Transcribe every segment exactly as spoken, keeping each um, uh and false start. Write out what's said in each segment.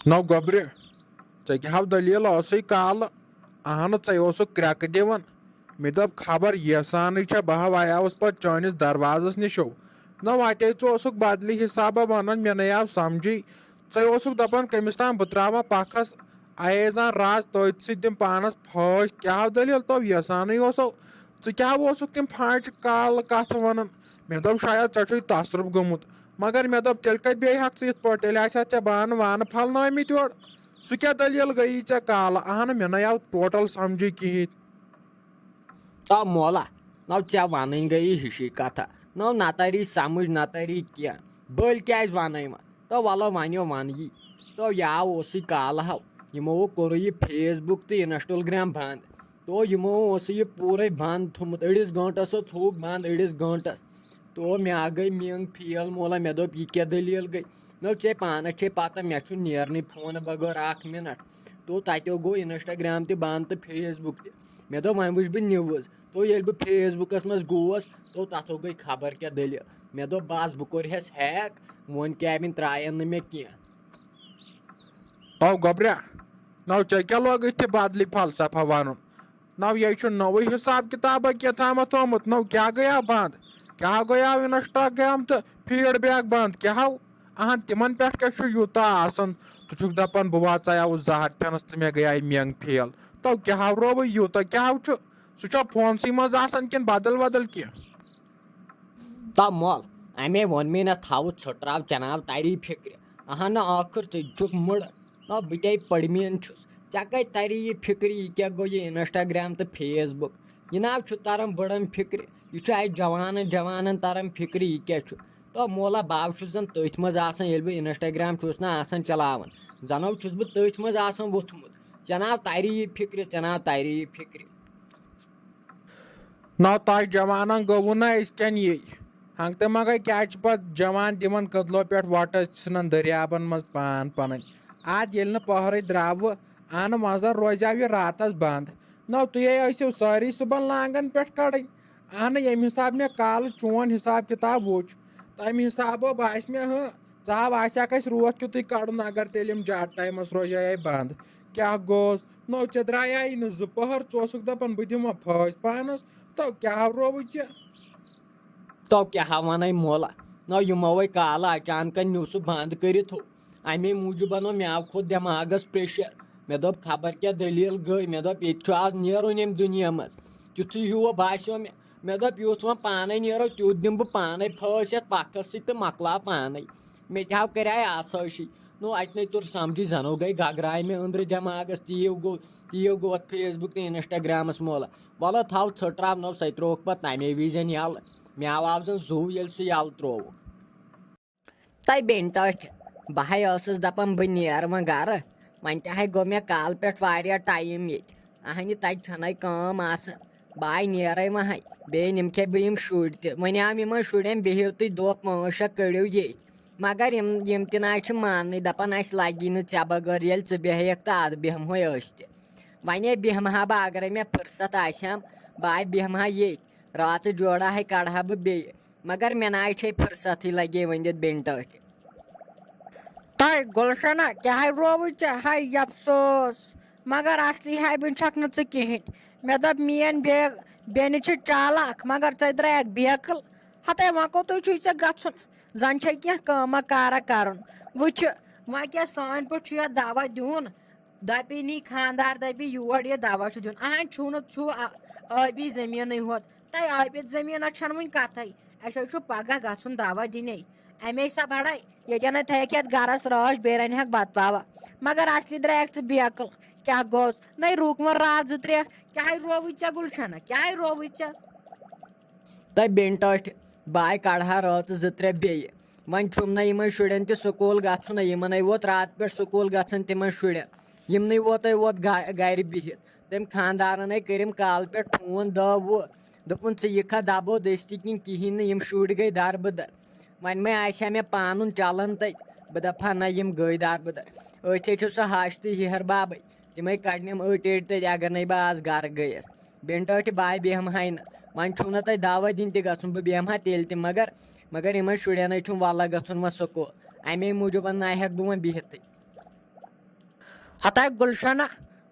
نو گۄبرِ، ژےٚ کیٛاہ ہاو دٔلیٖل ٲسٕے کالہٕ؟ اہنہٕ، ژےٚ اوسُکھ کرٛٮ۪کہٕ دِوان۔ مےٚ دوٚپ، خبر ییٖژہانٕے چھےٚ، بہٕ ہا ویاوُس پتہٕ چٲنِس دروازس نِشو۔ نو اتے ژٕ اوسُکھ بدلہِ حسابہ ونان، مےٚ نے آو سمجھے۔ ژےٚ اوسُکھ دپان، کٔمِس تام بہٕ تراوان پکھس، ایزان راز تٔتھۍ سۭتۍ دِم پانس پھٲسۍ۔ کیٛاہ ہاو دٔلیٖل تو ییٖژہانٕے اوسو؟ ژٕ کیٛاہ اوسُکھ تِم پھانچہِ کالہٕ کتھٕ ونان؟ مےٚ دوٚپ، شاید ژےٚ چھُے تصرُف گوٚمُت۔ مگر مےٚ دوٚپ، تیٚلہِ کتہِ بیٚہہِ ہکھ ژٕ یِتھ پٲٹھۍ؟ تیٚلہِ آسہِ ہا ژےٚ بانہٕ وانہٕ پھلنٲومٕتۍ یورٕ۔ سُہ کیٛاہ دٔلیٖل گٔیی ژےٚ کالہٕ؟ اہنہٕ، مےٚ نے آو ٹوٹل سمجھے کِہیٖنۍ۔ تو مولا، نو ژےٚ ونٕنۍ گٔیی ہِشی کتھا۔ نو نہ تری سمجھ، نہ تری کینٛہہ۔ بٔلۍ کیٛازِ ونَے وۄنۍ؟ تو وَلہٕ وَنیو وَن یی۔ تو یاو اوسُے کالہٕ ہاو۔ یِمو کوٚرُے یہِ Facebook تہٕ Instagram بنٛد۔ تو یِمو اوسُے یہِ پوٗرَے بنٛد تھوٚمُت۔ أڑِس گٲنٛٹَس سُہ تھوٚوُکھ بنٛد، أڑِس گٲنٛٹَس۔ تو مےٚ گٔے مینٛگ فیل، مولا، مےٚ دوٚپ، یہِ کیٛاہ دٔلیٖل گٔے؟ نو ژےٚ پانَس چھے پَتہ، مےٚ چھُ نیرنٕے فونہٕ بغٲر اَکھ مِنَٹ۔ تو تَتیو گوٚو Instagram تہِ بنٛد تہٕ Facebook تہِ۔ مےٚ دوٚپ، وۄنۍ وٕچھِ بہٕ news۔ تو ییٚلہِ بہٕ Facebook منٛز گوس، تو تَتھو گٔے خبر کیٛاہ دٔلیٖل۔ مےٚ دوٚپ، بس، بہٕ کوٚرہَس hack، وۄنۍ کیٛاہ وۄنۍ ترٛایَن نہٕ مےٚ کینٛہہ۔ او گۄبریا، نو ژےٚ کیٛاہ لوگُے تہِ بدلٕے فلسفہ ونُن؟ نو یہِ چھُ نوٚوُے حساب کتابہ کینٛہہ تامتھ تھومُت، نو کیٛاہ گٔیاو بنٛد؟ کیٛاہ گٔیاو Instagram تہٕ feedback بنٛد؟ کیٛاہ ہو؟ اہن، تِمن پٮ۪ٹھ کیٛاہ چھُ یوٗتاہ آسان؟ ژٕ چھُکھ دپان بہٕ واژایاوُس زہر کھٮ۪نس تہٕ مےٚ گٔیاے مینٛگ فیل۔ تو کیٛاہ ہو رووُے یوٗتاہ؟ کیٛاہ ہو چھُ؟ سُہ چھا فونسٕے منٛز آسان کِنہٕ بدل ودل کینٛہہ؟ تو مول، امے ووٚن مےٚ نہ تھاوُتھ ژھٕٹراو، ژےٚ ناو تری فکرِ۔ اہن ٲخٕر ژٕ چھُکھ مُڑٕ۔ نہ بہٕ تے پٔرمین چھُس، ژےٚ کتہِ تری یہِ فکرِ، یہِ کیٛاہ گوٚو یہِ Instagram تہٕ Facebook؟ یہِ ناو چھُ تران بٔڑن فکرِ، یہِ چھُ اتہِ جوانن جوانن تران فکرِ، یہِ کیٛاہ چھُ؟ تو مولا، بہٕ چھُس زن تٔتھۍ منٛز آسان، ییٚلہِ بہٕ Instagram چھُس نہ آسان چلاوان، زنو چھُس بہٕ تٔتھۍ منٛز آسان ووٚتھمُت۔ ژےٚ ناو تری یہِ فکرِ، ژےٚ ناو تری یہِ فکرِ۔ نو تۄہہِ جوانن گوٚوُ نہ أزۍ کٮ۪ن یی؟ ہنگتہٕ منگے کیٛازِ چھِ پتہٕ جوان دِوان کٔدلو پٮ۪ٹھ وۄٹہٕ، ژھٕنان دٔریابن منٛز پان پنٕنۍ؟ اتھ ییٚلہِ نہٕ پہرٕے درٛاوٕ، انہٕ منٛزن روزیو یہِ راتس بنٛد۔ نو تُہۍ ہے ٲسِو سٲری صُبحن لانگن پٮ۪ٹھ کڑٕنۍ۔ اہنہٕ، ییٚمہِ حساب مےٚ کالہٕ چون حساب کتاب وُچھ، تمہِ حسابہٕ باسہِ مےٚ، ہہ، ژاو آسہِ ہاکھ اَسہِ روتھ کیُتھُے کڑُن، اگر تیٚلہِ یِم جاد ٹایمس روزے بنٛد۔ کیٛاہ گوٚوس؟ نو ژےٚ درٛایے نہٕ زٕ پٔہر، ژٕ اوسُکھ دپان بہٕ دِمہٕ پھٲسۍ پانس، تو کیٛاہ رووُے ژےٚ؟ تو کیٛاہ ونے مولا، نو یِمو وے کالہٕ اچانکن نیوٗ سُہ بنٛد کٔرِتھ ہُہ۔ اَمے موٗجوٗب بنوو مےٚ کھوٚت دٮ۪ماغس pressure۔ مےٚ دوٚپ، خبر کیٛاہ دٔلیٖل گٔے۔ مےٚ دوٚپ، ییٚتہِ چھُ آز نیرُن ییٚمہِ دُنیا منٛز۔ تیُتھُے ہیوٗ باسیو مےٚ۔ مےٚ دوٚپ، یُتھ وۄنۍ پانے نیرو، تیُتھ دِمہٕ بہٕ پانے پھٲسۍ یَتھ پکھس سۭتۍ تہٕ مۄکلاو پانے۔ مےٚ تہِ ہاو کریٛاے آسٲیشی۔ نو، اَتہِ نے توٚر سمجھٕے، زنو گٔے گگراے مےٚ أنٛدرٕ دٮ۪ماغس۔ تیٖو گوٚو، تیٖو گوٚو اَتھ Facebook تہٕ Instagram مولہ۔ وَلہٕ تھاو ژھٔٹراو، نو سۄ تہِ ترٛووُکھ پتہٕ تَمے وِزٮ۪ن یَلہٕ۔ مےٚ آو، آو زن زُو ییٚلہِ سُہ یَلہٕ ترٛووُکھ۔ تۄہہِ بیٚنہِ ٹٲٹھۍ، بہٕ ہَے ٲسٕس دَپان بہٕ نیرٕ وۄنۍ گَرٕ، وۄنۍ تہِ ہَے گوٚو مےٚ کالہٕ پٮ۪ٹھ واریاہ ٹایم ییٚتہِ۔ اَہنہِ تَتہِ چھَنَے کٲم آسان۔ بہٕ ہَے نیرَے وۄنۍ ہَے۔ بیٚیہِ نِمہٕ کھے بہٕ یِم شُرۍ تہِ۔ وۄنۍ آو یِمَن شُرٮ۪ن بِہِو تُہۍ دۄہ پانٛژھ شےٚ کٔڑِو ییٚتھۍ۔ مگر یِم، یِم تہِ نہ حظ چھِ ماننٕے، دَپان اَسہِ لَگی نہٕ ژےٚ بغٲر، ییٚلہِ ژٕ بیٚہیکھ تہٕ اَدٕ بیٚہمہوے أسۍ تہِ۔ وۄنۍ ہے بیٚہمہٕ ہا بہٕ، اگرے مےٚ فرصت آسہِ ہم، بہٕ ہا بیٚہمہٕ ہا ییٚتھۍ۔ راتہٕ جوڑا ہے کڑٕ ہا بہٕ بیٚیہِ۔ مگر مےٚ نہ آے چھے فرصتھٕے لگے ؤنِتھ بیٚنہِ ٹٲٹھہِ۔ تۄہہِ گُلشنہ کیٛاہ ہے رووُے ژےٚ؟ ہے افسوس، مگر اصلی ہے بہٕ چھکھ نہٕ ژٕ کِہیٖنۍ۔ مےٚ دوٚپ میٲنۍ بے-، بیٚنہِ چھِ چالاک، مگر ژےٚ درٛایکھ بیکٕل۔ ہتے وۄنۍ کوٚتُے چھُے ژےٚ گژھُن؟ زن چھے کینٛہہ کٲمہ کارا کرُن۔ وٕچھِ، وۄنۍ کیٛاہ سانہِ پٲٹھۍ چھُ یتھ دعوت دیُن؟ دپی نی خاندار، دپی یور یہِ دوا چھُ دیُن۔ اہن چھُو نہٕ، چھُو آ-، ٲبی زٔمیٖنٕے ہوت۔ تۄہہِ ٲبِتھ زٔمیٖنس چھَنہٕ وٕنہِ کَتھَے۔ اَسہِ حظ چھُ پَگاہ گژھُن دوا دِنے۔ اَمے سا بَڑَے، ییٚتٮ۪ن نَے تھٲیَکھ یَتھ گَرَس رٲچھ، بیٚیہِ رَنہِ ہاکھ بَتہٕ پاوا۔ مگر اَصلی درٛایَکھ ژٕ بیکٕل۔ کیٛاہ گوٚوس؟ نَے رُک وۄنۍ راتھ زٕ ترٛےٚ۔ کیٛاہ ہے رووُے ژےٚ گُلشَنہ؟ کیٛاہ ہے رووُے ژےٚ؟ تہٕ بیٚنہِ ٹٲٹھۍ، بہٕ آے کَڑٕ ہا رٲژٕ زٕ ترٛےٚ بیٚیہِ۔ وۄنۍ چھُم نہ یِمن شُرٮ۪ن تہِ سکوٗل گژھُن، یِمن ہے ووت راتہٕ پٮ۪ٹھ سکوٗل گژھان تِمن شُرٮ۪ن۔ یِمنٕے ووت ہے ووت گا-، گرِ بِہِتھ۔ تٔمۍ خانٛدارن ہے کٔرِم کالہٕ پٮ۪ٹھ فون دہ وُہ۔ دوٚپُن، "ژٕ یِکھا دبو دٔستی کِنہٕ کِہیٖنۍ نہٕ، یِم شُرۍ گٔے دربٕدر۔" وۄنۍ مَے آسہِ ہا مےٚ پانُن چلان تَتہِ، بہٕ دَپہٕ ہا، نہ، یِم گٔے دربٕدر۔ أتھۍ ہے چھُ سُہ ہاش تہٕ ہِہر بابے۔ تِمے کڑنم أٹۍ أٹۍ تٔتۍ، اگر نے بہٕ آز گرٕ گٔیس۔ بیٚنہِ ٹٲٹھۍ بہٕ ہاے بیٚہمہٕ ہاے نہٕ۔ وۄنۍ چھُو نہ تۄہہِ دعوت دِنۍ تہِ گژھُن، بہٕ بیٚہمہٕ ہا تیٚلہِ تہِ، مگر، مگر یِمن شُرٮ۪ن ہے چھُم وللہ گژھُن وۄنۍ سکوٗل۔ اَمے موٗجوٗب نہ ہٮ۪کہٕ بہٕ وۄنۍ بِہِتھٕے۔ ہتاے گُلشنہ،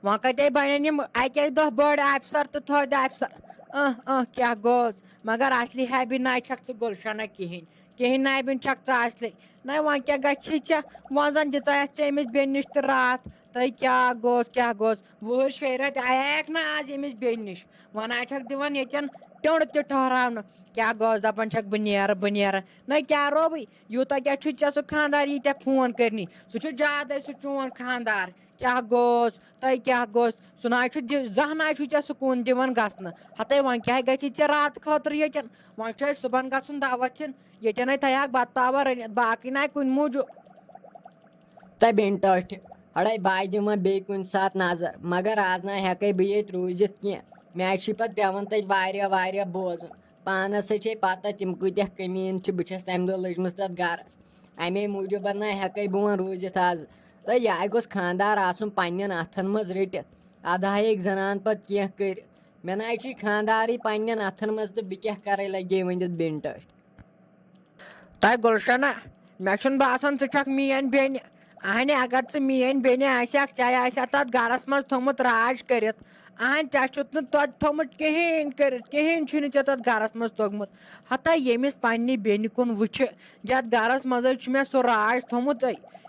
وۄنۍ کتے بنن یِم اکے دۄہ بٔڑ آفسر تہٕ تھٔدۍ آفسر؟ اہ اہ، کیٛاہ گوٚژھ؟ مگر اصلی حبی نہ چھکھ ژٕ گُلشنہ کِہینۍ، کِہینۍ نہ بِن چھکھ ژٕ اصلی۔ نہ وۄنۍ کیٛاہ گژھی ژےٚ؟ وۄنۍ زن دِژے یتھ ژےٚ أمِس بیٚنہِ نِش تہِ راتھ۔ تہٕ کیٛاہ گوٚژھ، کیٛاہ گوٚژھ؟ وُہٕرۍ شیٚیہِ رٮ۪تۍ آیکھ نہ آز ییٚمِس بیٚنہِ نِش، وۄنۍ آے چھکھ دِوان ییٚتٮ۪ن ٹیوٚنٛڈ تہِ ٹھہراونہٕ۔ کیٛاہ گوٚژھ؟ دپان چھکھ بہٕ نیرٕ، بہٕ نیرٕ۔ نہ کیٛاہ روبٕے؟ یوٗتاہ کیٛاہ چھُے ژےٚ سُہ خانٛدار ییٖتیٛاہ فون کٔرنی؟ سُہ چھُ زیادَے سُہ چون خانٛدار۔ کیٛاہ گوٚژھ؟ تۄہہِ کیٛاہ گوٚژھ؟ سُہ نہ حظ چھُ دِ-، زانٛہہ نہ حظ چھُے ژےٚ سکوٗن دِوان گژھنہٕ۔ ہتَے وۄنۍ کیٛاہ گژھِ ژےٚ راتہٕ خٲطرٕ ییٚتٮ۪ن؟ وۄنۍ چھُ اَسہِ صُبحن گژھُن دعوت ہِن۔ ییٚتٮ۪ن ہے تھایہَکھ بتہٕ تاوا رٔنِتھ، باقٕے نہ کُنہِ موٗجوٗب۔ تہٕ بیٚنہِ ٹٲٹھِ، اَڑے بہٕ دِمہٕ بیٚیہِ کُنہِ ساتہٕ نظر، مگر آز نہ ہٮ۪کَے بہٕ ییٚتہِ روٗزِتھ کینٛہہ۔ مےٚ چھُے پَتہٕ پٮ۪وان تَتہِ واریاہ واریاہ بوزُن۔ پانَس سۭتۍ چھے پَتہ تِم کۭتیٛاہ کٔمیٖن چھِ، بہٕ چھَس تَمہِ دۄہ لٔجمٕژ تَتھ گَرَس۔ اَمے موٗجوٗبَن نہ ہٮ۪کَے بہٕ وۄنۍ روٗزِتھ آز۔ تہٕ یہِ گوٚژھ خانٛدار آسُن پنٛنٮ۪ن اَتھَن منٛز رٔٹِتھ، اَدٕ ہا ہیٚکہِ زَنان پَتہٕ کینٛہہ کٔرِتھ۔ مےٚ نہ چھُے خانٛدارٕے پنٛنٮ۪ن اَتھَن منٛز، تہٕ بہٕ کیٛاہ کَرَے لَگے ؤنِتھ بیٚنہِ ٹٲٹھۍ۔ تۄہہِ گُلشنہ، مےٚ چھُنہٕ باسان ژٕ چھکھ میٲنۍ بیٚنہِ۔ اہنہِ، اگر ژٕ میٲنۍ بیٚنہِ آسہِ ہکھ، ژےٚ آسہِ ہا تتھ گرس منٛز تھوٚمُت راج کٔرِتھ۔ اہن، ژےٚ چھُتھ نہٕ توتہِ تھوٚمُت کِہیٖنۍ کٔرِتھ، کِہیٖنۍ چھُنہٕ ژےٚ تتھ گرس منٛز توٚگمُت۔ ہتا ییٚمِس پننہِ بیٚنہِ کُن وٕچھِ، یتھ گرس منٛزے چھُ مےٚ سُہ راج تھوٚمُت۔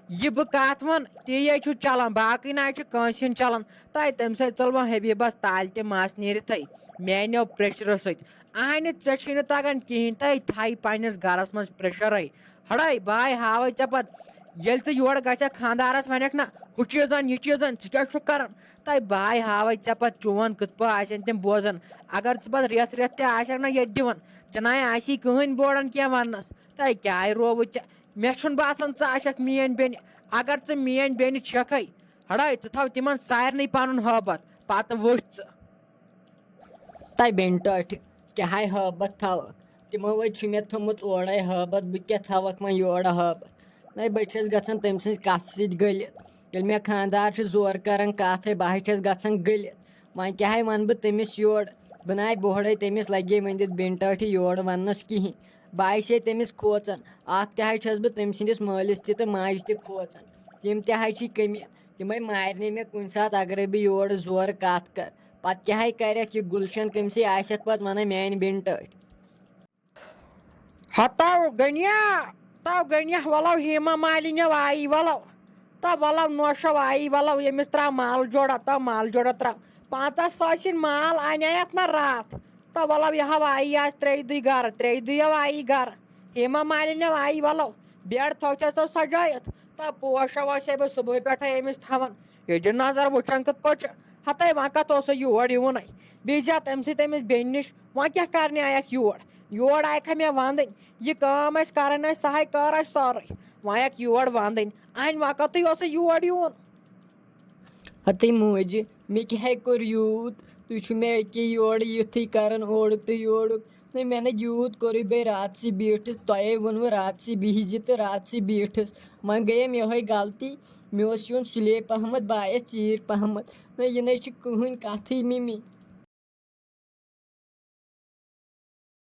یہِ بہٕ کتھ ون، تی چھُ چلان، باقٕے نہ چھُ کٲنٛسہِ ہُنٛد چلان۔ تۄہہِ تمہِ سۭتۍ ژوٚلوٕ حبیبس تالہِ تہِ مس نیٖرِتھٕے میانیو پریشرو سۭتۍ۔ اہنہِ، ژےٚ چھُے نہٕ تگان کِہیٖنۍ، تہٕ تھایہِ پننِس گرس منٛز پریشرے۔ ہڑے، بہٕ ہاوے ژےٚ پتہٕ۔ ییٚلہِ ژٕ یورٕ گژھکھ خانٛدارس ونکھ نہ، ہُہ چیٖز ان، یہِ چیٖز ان، ژٕ کیٛاہ چھُکھ کران؟ تہٕ بہٕ ہاوے ژےٚ پتہٕ چون کِتھ پٲٹھۍ آسن تِم بوزان۔ اگر ژٕ پتہٕ رٮ۪تھ رٮ۪تھ تہِ آسکھ نہ ییٚتہِ دِوان، ژےٚ نہ آسی کٕہٕنۍ بوران کینٛہہ وننس۔ تہٕ کیٛاہ رووُے ژےٚ؟ مےٚ چھُنہٕ باسان ژٕ آسکھ میٲنۍ بیٚنہِ۔ اگر ژٕ میٲنۍ بیٚنہِ چھکھے، ہڑے، ژٕ تھاو تِمن سارنٕے پنُن ہٲبتھ، پتہٕ وٕچھ ژٕ۔ تہٕ بیٚنہِ ٹٲٹھِ، کیٛاہ ہاے ہٲبتھ تھاوکھ؟ تِمو حظ چھُ مےٚ تھوٚمُت اورَے ہٲبتھ، بہٕ کیٛاہ تھاوکھ وۄنۍ یورٕ ہٲبتھ؟ نَے، بہٕ چھَس گژھان تٔمۍ سٕنٛزِ کَتھِ سۭتۍ گٔلِتھ۔ ییٚلہِ مےٚ خانٛدار چھُ زورٕ کران کَتھ، ہے، بہٕ حظ چھَس گژھان گٔلِتھ۔ وۄنۍ کیٛاہ ہے وَنہٕ بہٕ تٔمِس یورٕ؟ بہٕ نَے بوہڑَے تٔمِس لَگے ؤنِتھ بیٚنہِ ٹٲٹھِ یورٕ وَننَس کِہیٖنۍ۔ بہٕ آسے تٔمِس کھوژان۔ اَکھ تہِ حظ چھَس بہٕ تٔمۍ سٕنٛدِس مٲلِس تہِ تہٕ ماجہِ تہِ کھوژان۔ تِم تہِ حظ چھِ کٔمہِ، تِمے مارنہِ مےٚ کُنہِ ساتہٕ اگرے بہٕ یورٕ زورٕ کتھ کرٕ۔ پتہٕ کیٛاہ ہے کرکھ یہِ گُلشن، کٔمۍ سٕے آسٮ۪کھ پتہٕ ونان میانہِ بیٚنہِ ٹٲٹھۍ۔ ہتو گنیا، تو گنیا، ولو ہیما مالِنیو آیی، ولو۔ تو ولو نوشو آیی، ولو ییٚمِس تراو مال جوڑا، تو مال جوڑا تراو۔ پانٛژاہ ساسِن مال انیایتھ نہ راتھ۔ تو ولو یہِ ہا آیی آز ترٛیٚیہِ دُہۍ گرٕ، ترٛیٚیہِ دُہۍ آیی گرٕ۔ ہیما مالِنیو آیی، ولو بیڈ تھوٚو تھے سو سجٲیِتھ۔ تو پوش ٲسے بہٕ صبحٲے پٮ۪ٹھے أمِس تھاوان۔ ییٚتہِ نظر وٕچھان کِتھ پٲٹھۍ چھُ۔ ہتے وۄنۍ کتھ اوسُے یور یِوُن؟ بیٚیہِ زیادٕ تَمہِ سۭتۍ أمِس بیٚنہِ نِش۔ وۄنۍ کیٛاہ کرنہِ آیکھ یور؟ یور آیکھا مےٚ ونٛدٕنۍ؟ یہِ کٲم ٲسۍ کران ٲسۍ، سۄ ہے کٔر اَسہِ سٲرٕے۔ وۄنۍ آیکھ یور ونٛدٕنۍ۔ اَنہِ وقتٕے اوسُے یور یُن۔ ہتے موجہِ، مےٚ کیٛاہ ہے کوٚر یوٗت؟ تُہۍ چھِو مےٚ أکے یورٕ یُتھُے کران اورُک تہٕ یورُک۔ نہ، مےٚ نہ یوٗت کوٚرُے بیٚیہِ راتسٕے بیٖٹھِس، تۄہے ووٚنوٕ راتسٕے بِہزِ تہٕ راتسٕے بیٖٹھِس۔ وۄنۍ گٔیم یِہوٚے غلطی، مےٚ اوس یُن سُلے پہمتھ، بہٕ آیس ژیٖرۍ پہمتھ۔ نہ، یہِ نَے چھِ کٕہٕنۍ کتھٕے مِمی۔